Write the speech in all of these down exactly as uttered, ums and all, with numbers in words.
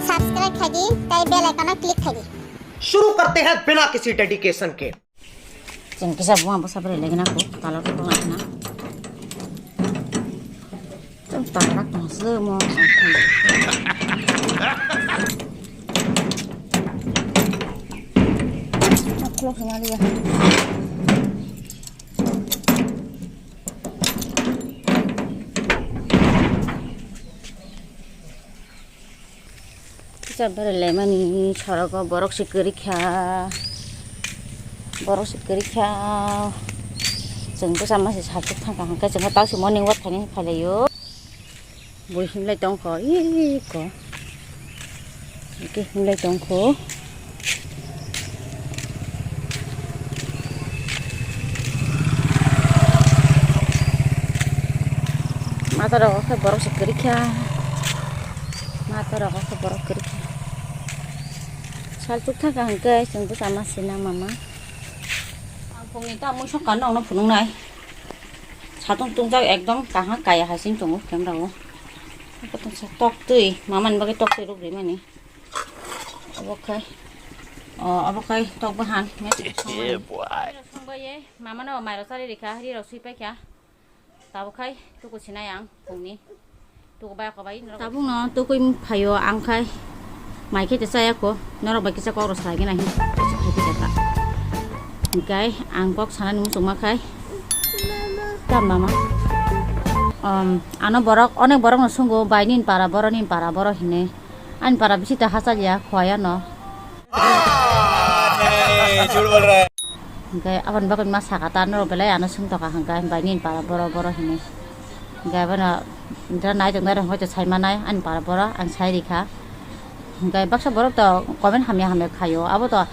Subscribe khai di, tai bell icon o click khai di. शुरू करते हैं बिना किसी डेडिकेशन के। Chwng kisa buma bwsa bwrwi lagi na kho, tala kho tong lakhna. Chwng tala tong se mo. Chwng kho khna liya. Kisa bwrwi laimani sorogo borok se kwrwi kha. Borok se kwrwi kha. Chwng bwsa ma se sajwk thang kha hwnkhe chwngno tau se morning walk khainani phailaio. Bui himlai tongkho iko. Hwnkhe himlai tongkho. Mata rogo khe borok se kwrwi kha. Mata rogo khe borok kwrwi kha. Sal chuk thang kha hwnkhe chwng bwsa ma se nang mama. Ang phungni ta mui sokha nokno phunuknai. Satung tungjak ekdom kaham kaya hasing tongo camera o. Abo tongsa tok twi mamani bagwi tok twi rwk rimani. Obo khai, o, obo khai tok bahan. Yeah, boy. Songbai ye, mama no mairok chari rikha, ri rok sui paikha. Tabuk khai tuku sinai ang phungni. Tuku bai kobai norok. Tabuk no tukui phaio ang khai. Mai khe chaya kho, norok bai kisa kok rok salai gana hin. Hingkai ang kok sanani muchungma khai. Tam mama. Um, ano borok, onek borok no sungo, bai nini para boro, nini para boro hinui. Ani para bisi ta hachaliya, khwaya no. Hingke aboni bagwi ma saka ta norok belai ano sungtoka hingke bai nini para boro boro hinui. Hingke abono jara nai tongnairok hingke saima nai ani para boro ang sai rikha. Hingke baksa borok to comment hamya hamya khaio. Abo to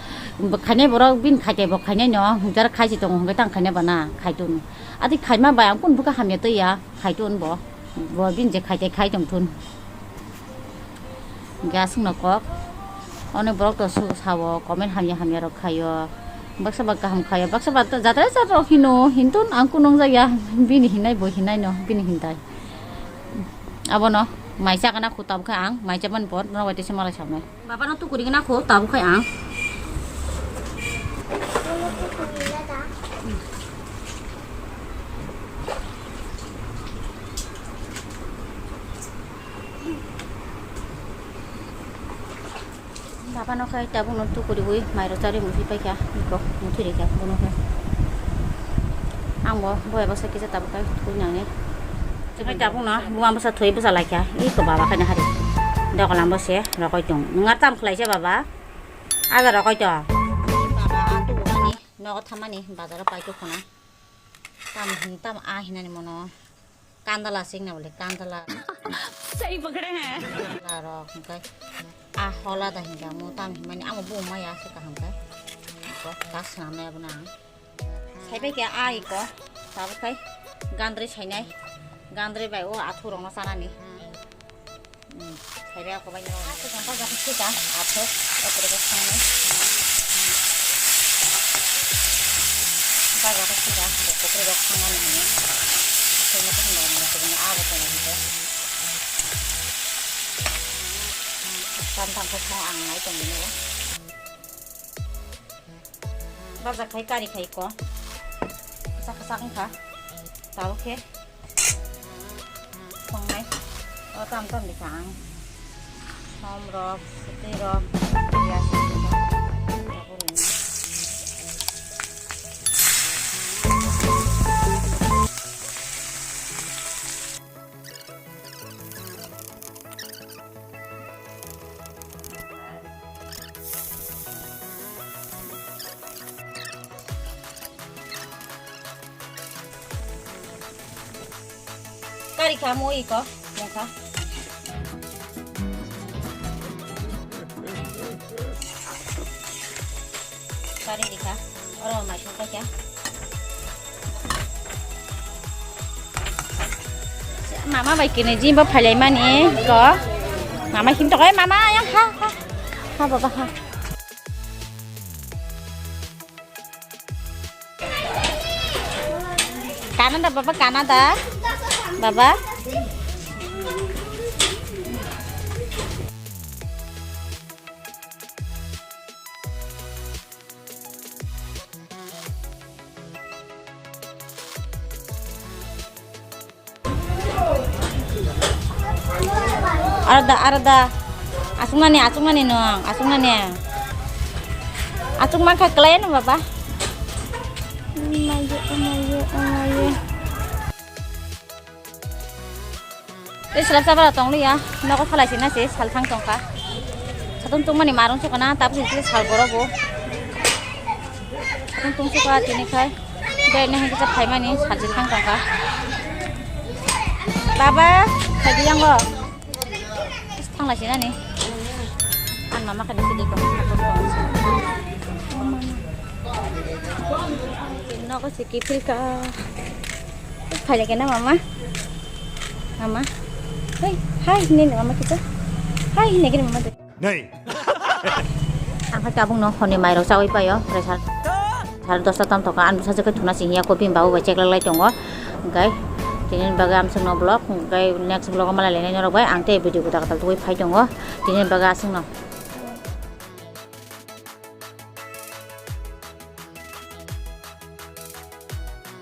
khainai borok bini khaite bo khainai no hingke khaisi tongo hingke tang khainai bana khaitun. Adi khaima bai ang kunu bwkha hamya twiya khaitun bo. Bo bini je khaite khai tongthun. Hingke aswkno kok. Onek borok to su-, sao, comment hamya hamya rok khaio. Baksa ba kaham khaio, baksa ba to jatra jatra rok hino, hintun ang kunung jakya, bini hinai bo hinai no, bini hintai. Abono mai chakana khu tabukhe ang, mai chabani por, norok bai tesa malai sabnai. Baba no tukuri gana khu tabukhe ang. Baba no khai tabuk no tukuriwi mairok charwi muthwi paikha, iko muthwi rikha bono khai. Ang bo boya baksa kisa tabuk khai tukui nangne. Khai tabuk no buma bwsa thwi bwsa laikha, iko baba khai nahari. Dokolam bo se rokoi tong. Nwng ar tam khlaisa baba? Aja rokoi tong. Baba a tubuk ani nogo thamani bazaro paito khona. Tam hin tam a hinani mono. Kandala singna bole kandala. Sahi pakde hain. Kandala rok hingkai a hola da hinga mo tam himani amo bo maya se kaham kai. Ko ta sanam na buna. Sai bai ke a iko. Tabuk kai gandri sainai. Gandri bai o athu rok no sanani. Hmm, khairok kobai no. Ako jang bajak sika, athok, athok ko sangnai. Bajak sika, kokre rok sangnani hwnwi. Athok no kono no kono abo tong hwnwi. Tam tam ko song ang nai tong hwnwi. Bajak khai kari khai ko. Kasa kasa wngkha. Tabuk khe songnai. O tam tam dikha ang. Som rok, sitwi rok, piyaj rok. Kari kha mo iko, mokha. Kari rikha. Oro mai thok kha. Mama bai kene jimbo phailai mani ko. Mama him to kai mama ya ha ha. Ha baba ha. Kanada baba kanada. Baba. Arda, arda. Aswknani, aswknani nwng, aswknani. Aswk mankha kwlai no baba. Mayo, mayo, mayo. Tei selap sabra tong liya, nogo phalai sina se sal thang tongkha. Satung tungmani marung sukana, tabuk se sal boro bo. Satung tung suka tini khai. Bai ne hengke sa phaimani sal se thang tongkha. Baba, khai di yango. Thang lai sina ni. An mama kani sidi ko. Nogo se kipil ka. Phailai kena mama. Mama. Hei, hai hinui ni mama kita. Hai hinui kena mama. Nei. Ang kha tabuk no honi mairok chawi paio. Pressure. Sar dosta tam toka ang bwsa jagwi thuna sing ya kopi babu bai cheklak lai tongo. Hwnkhe tini bagwi amswk no vlog, hwnkhe next vlog o malai lainai norok bai. Ang tei video kwtal kwtal tugwi phai tongo. Tini bagwi aswk no.